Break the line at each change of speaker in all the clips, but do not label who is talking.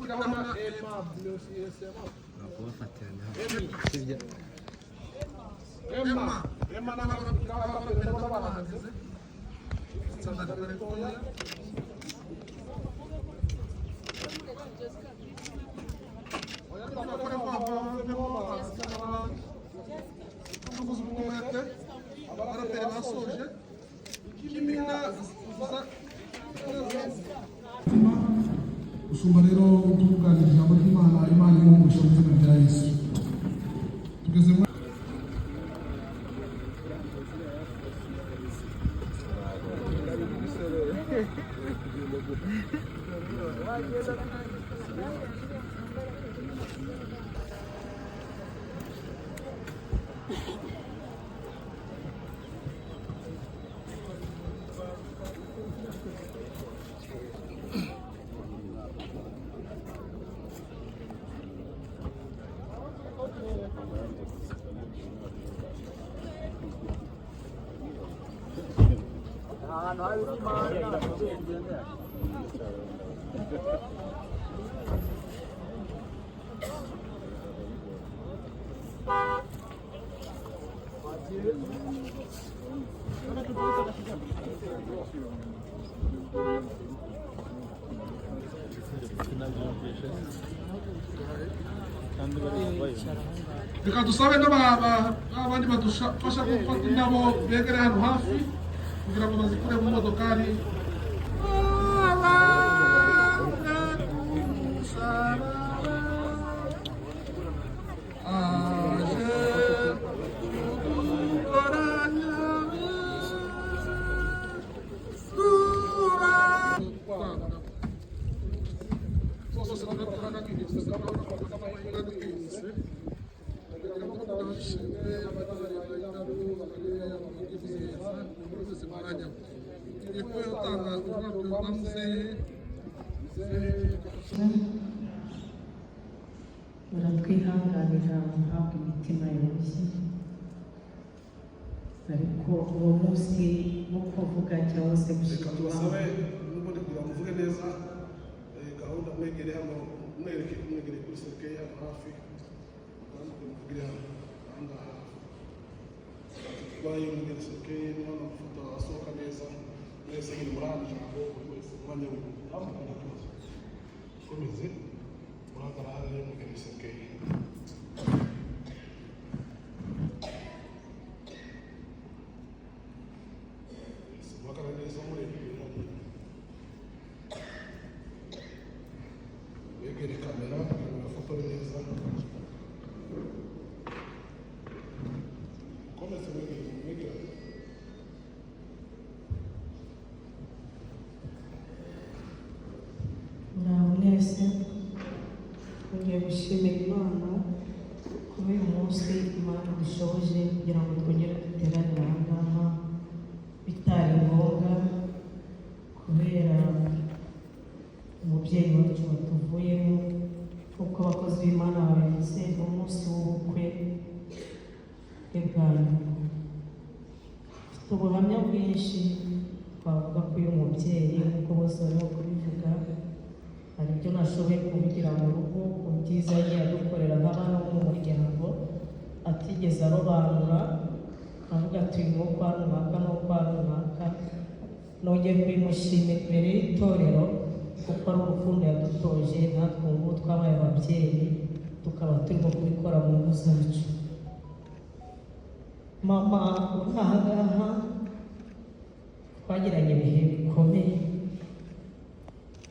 Ndabona Aimable si Aimable.
Kubafatirana sibyo?
Emma, Emma n'abaraperi ndabona bahagaze. Itsinda ritoya. Oya, nibakore vuba vuba bavemo n'abandi. Tuvuze umwete, abaraperi basoje. Kimina za
Usumba rero tukuganira ijambo ry'Imana. Imana imuhe umugisha mu izina rya Yesu. Tugeze muri Reka dusabe n'abandi badufasha gufata indabo begere hano hafi kugira ngo bazikure mu modokari. Aje kudukoranya zose gutanga ururabyo rwa muzehe.
Muratwihanganira, muhabwa imitima yoroshye, ariko uwo munsi wo kuvuga cyangwa se
Reka
gushyirwa
tubasabe n'ubundi kugira ngo muvuge neza gahunda, mwegere hano, mwereke mwegere kuri cercueil hano hafi, mutambuke muvugire hano aha ngaha hafi. Tutwaye mwegere cercueil, niba amafoto asohoka neza. Mwese nyine murahana ijambo, buri wese umwanya we, mutambuke, nta kibazo. Komeze murahagarara hariya mwegere cercueil. Muhagarare neza mureba imbere hariya, wegere kamera kugira ngo bafotore neza. Komeze wegere, wegere.
Muraho mwese. Ngiye gushimira Imana kuba uyu munsi Imana idushoboje kugira ngo twongere duteranire aha ngaha. Bitari ngombwa kubera umubyeyi wacu watuvuyemo, nk'uko abakozi b'Imana babivuze, umunsi w'ubukwe bwe bwa nyuma. Mfite ubuhamya bwinshi twavuga ko uyu mubyeyi, nk'uko bose barimo kubivuga, hari ibyo nashoboye kuvugira mu rugo ku byiza yagiye adukorera nk'abana bo mu muryango, atigeze arobanura avuga ati uyu ni uwo kwa runaka n'uwo kwa runaka. Nongeye kubimushimira imbere y'itorero kuko ari urukundo yadutoje, natwe ubu ngubu twabaye ababyeyi tukaba turimo kubikora mu ngo zacu. Mama uri aha ngaha twagiranye ibihe bikomeye,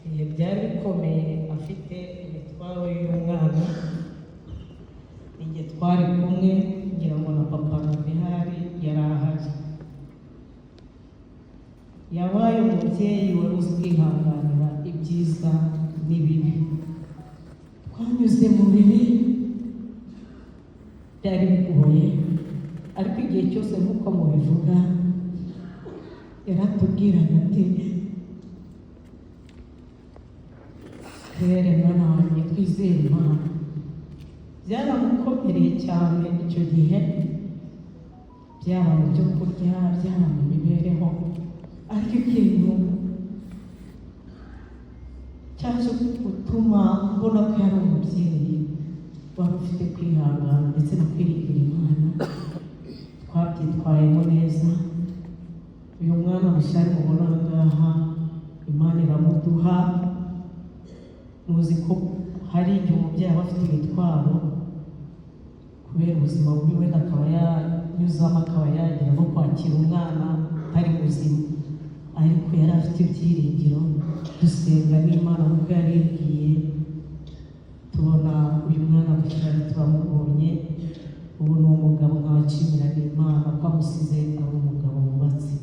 ibihe byari bikomeye, afite imitwaro y'umwana. Igihe twari kumwe, ngira ngo na papa Bihari yari ahari. Yabaye umubyeyi wari uzi kwihanganira ibyiza n'ibibi. Twanyuze mu bibi byari bigoye, ariko igihe cyose, nk'uko mubivuga, yaratubwiraga ati: "Rero mwana wanjye, twizere Imana." Byaramukomereye cyane icyo gihe, byaba mu byo kurya, byaba mu mibereho, ariko ikintu Cyaje gutuma mbona ko yari umubyeyi wari ufite kwihangana ndetse no kwiringira Imana. Twabyitwayemo neza. Uyu mwana Bushali mubona aha ngaha, Imana iramuduha. Muzi ko hari igihe umubyeyi aba afite imitwaro kubera ubuzima bubi, wenda akaba yanyuzamo, akaba yagira no kwakira umwana utari muzima, ariko yari afite ibyiringiro. Dusenga n'Imana nk'uko yaribwiye, tubona uyu mwana Bushali turamubonye. Ubu ni umugabo, nkabashimira n'Imana ko amusize ari umugabo wubatse.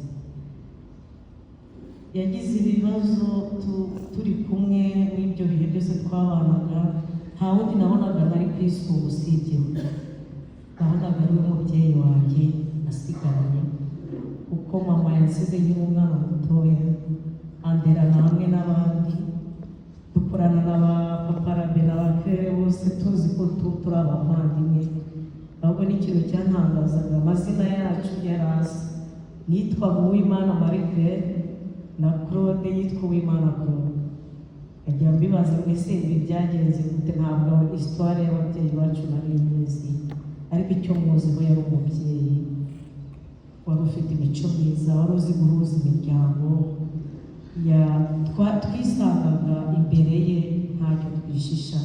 Yagize ibibazo turi kumwe n'ibyo bihe byose twabanaga, nta wundi nabonaga nari kwisunga usibye we. Nabonaga ari we mubyeyi wanjye nasigaranye, kuko mama yansize nkiri umwana mutoya, anderana hamwe n'abandi, dukorana na ba papa Rabe na ba Claire bose, tuzi ko turi abavandimwe. Ahubwo n'ikintu cyantangazaga, amazina yacu yari azi. Nitwaga Uwimana Marie Claire, na Claude yitwa Uwimana Claude. Ajya mbibaza, mbese ibi byagenze gute? Ntabwo histoire y'ababyeyi bacu nari nyizi, ariko icyo muziho, yari umubyeyi wari ufite imico myiza, wari uzi guhuza imiryango. Twisangaga imbere ye ntacyo twishisha,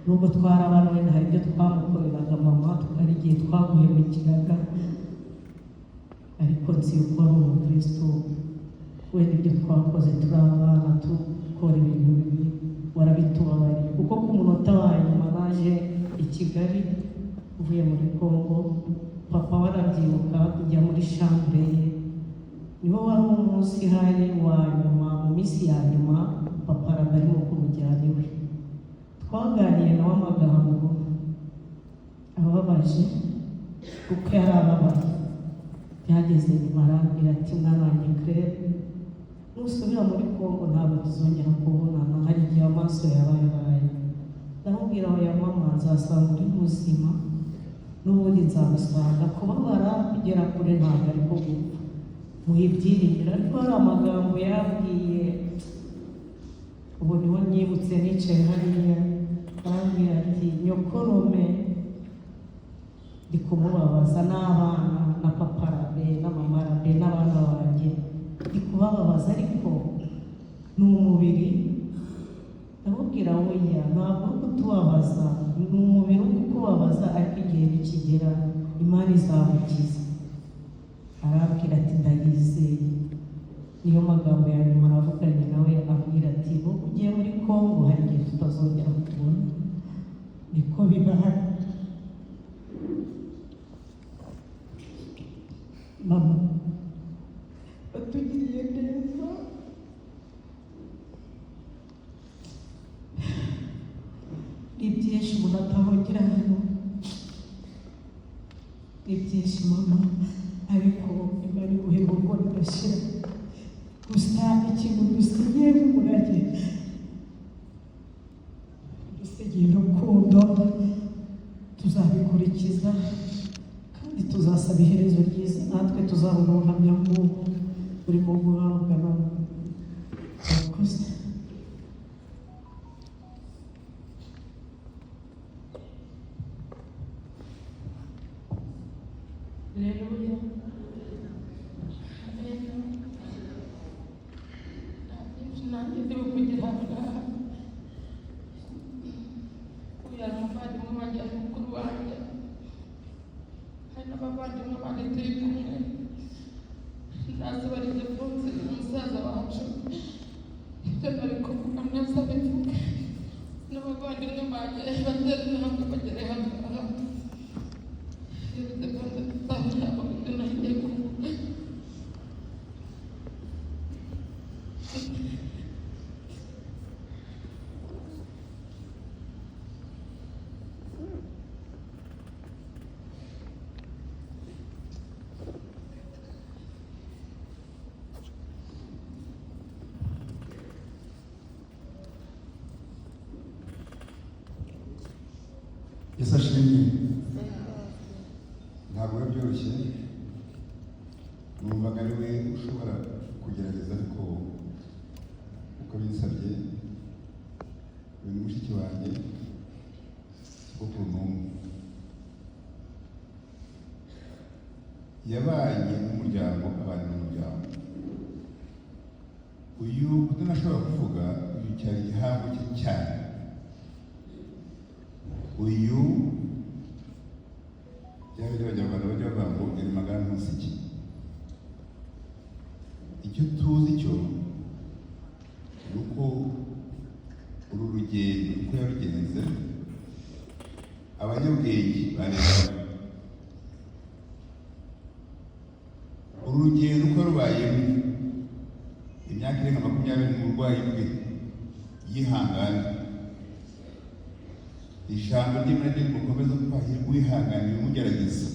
nubwo twari abana, wenda hari ibyo twamukoreraga. Mama, hari igihe twaguhemukiraga, ariko nzi yuko ari umukristo. Wenda ibyo twakoze turi abana, dukora ibintu bibi, warabitubabariye, kuko ku munota wa nyuma naje i Kigali mvuye muri Congo, papa warabyibuka, kujya muri chambre ye, niwo wari umunsi hari wa nyuma, mu minsi ya nyuma papa araba arimo kumujyana iwe. Twaganiye nawe amagambo ababaje, kuko yari ababaye. Byageze nyuma arambwira ati: "Mwana wanjye Claire, nusubira muri Congo ntabwo tuzongera kubonana, hari igihe amaso yaba yaraye." Ndamubwira: "Oya mama, nzasanga uri muzima, n'ubundi nzagusanga. Kubabara kugera kure ntabwo ariko gupfa." Muha ibyiringiro, ariko hari amagambo yambwiye, ubu niho nyibutse nicaye hariya. Arambwira ati: "Nyokorome ndi kumubabaza n'abana na papa Rabe na mama Rabe n'abana banjye, ndi kubababaza, ariko ni umubiri." Ndamubwira: "Oya, ntabwo uri kutubabaza, ni umubiri uri kukubabaza, ariko igihe nikigera Imana izamukiza." Arambwira ati: "Ndayizeye." Niyo magambo ya nyuma navuganye nawe, ambwira ati: "Wowe ugiye muri Congo, hari igihe tutazongera kubona." Niko bibaye. Mama watugiriye neza, ni byinshi umuntu atavugira hano, ni byinshi mama, ariko Imana iguhe urugo ridashira. Gusa ikintu dusigiye nk'umurage, dusigiye urukundo, tuzabikurikiza kandi tuzasaba iherezo ryiza, natwe tuzabona ubuhamya nk'ubu burimo guhabwa none. Murakoze.
Haleluya. Amen. Nta byinshi nanjye ndi buvugira aha ngaha. Uyu ari umuvandimwe wanjye, ari mukuru wanjye. Hari n'abavandimwe banjye turi kumwe. Nasaba Ildefonse, umusaza wacu. Ibyo nari kuvuga mwese abivuge. N'abavandimwe banjye batera intambwe bagere hano ngaha. Ildefonse, ntabwo ibyo nari ngiye kuvuga.
Yesu ashimwe. Ntabwo biba byoroshye, numvaga ari we ushobora kugerageza, ariko uko binsabye. Uyu ni mushiki wanjye, sogokuru n'umwe yabanye n'umuryango, abana n'umuryango. Uyu utanashobora kuvuga, uyu cyari igihango cye cyane. Uyu byaba by'Abanyarwanda bajya bavuga ngo yari magara ntusiki. Icyo tuzi cyo ni uko uru rugendo uko yarugenze, abanyabwenge bareba uru rugendo uko rubayemo imyaka irenga 20 mu burwayi bwe, yihangana. Ijambo ry'Imana ryo rimukomeza ko hahirwa uwihanganiye umugerageza.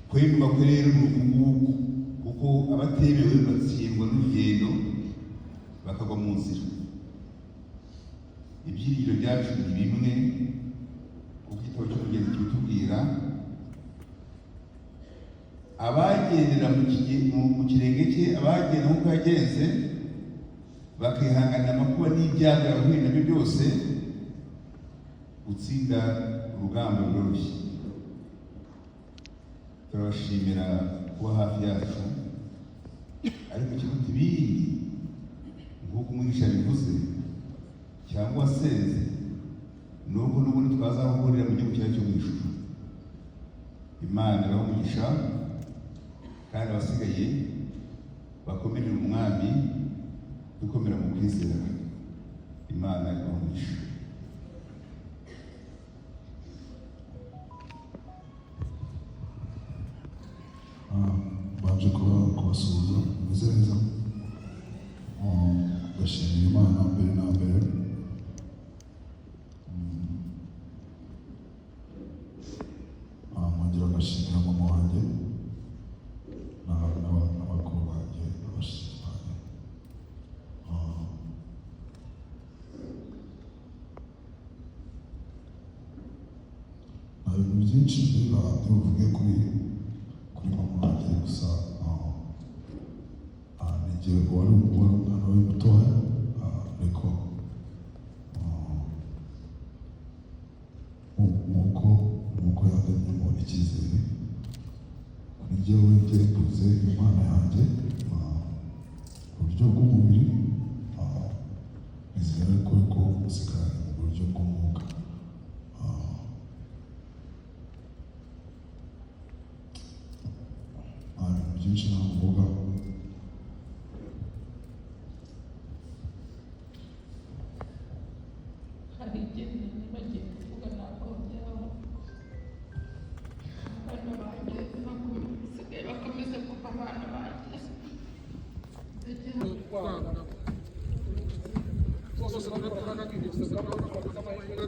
Kwemerwa kwe rero ni uku nguku, kuko abatemewe batsindwa n'urugendo bakagwa mu nzira. Ibyiringiro byacu ni bimwe, kuko igitabo cy'Umugenzi kibitubwira: abagendera mu kirenge cye, abagenda nk'uko yagenze, bakihanganira amakuba n'ibyago yahuye nabyo byose, gutsinda urugamba rworoshye. Turabashimira kuba hafi yacu, ariko ikiruta ibindi, nk'uko umwigisha yabivuze cyangwa wasenze, ni uko n'ubundi twazahurira mu gihugu cyacu cyo mu ijuru. Imana ibahe umugisha, kandi abasigaye bakomerere Umwami, dukomera mu kwizera. Imana ibahe umugisha.
Mbanje kuba kubasuhuza, meze neza. Ndashimira Imana mbere na mbere. Nkongera ngashimira mama wanjye n'abakuru banjye n'abashiki banjye. Nta bintu byinshi ndibuvuge kuri mama wanjye gusa. Ni jye wari umwana we mutoya, ariko nk'uko yandemyemo icyizere kuri jyewe, njye mbuze Imana yanjye mu buryo bw'umubiri, nizera ko musigaranye mu buryo bw'umwuka. Nta bintu byinshi namuvuga.
Hari igihe nibagiwe kuvuga, ntabwo byaba abana banjye basigaye bakomeze kuba abana banjye.
Kwanga zose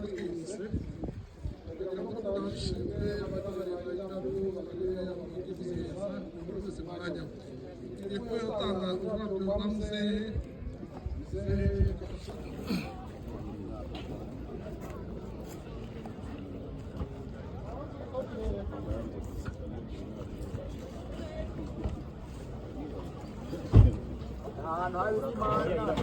twihuse, kugira ngo ndabashimire abagize indabo bakwiye buri wese mwanya we. Tugiye kuba yatanga ururabyo rwa muzehe. Muzehe.
Ahantu hari Imana.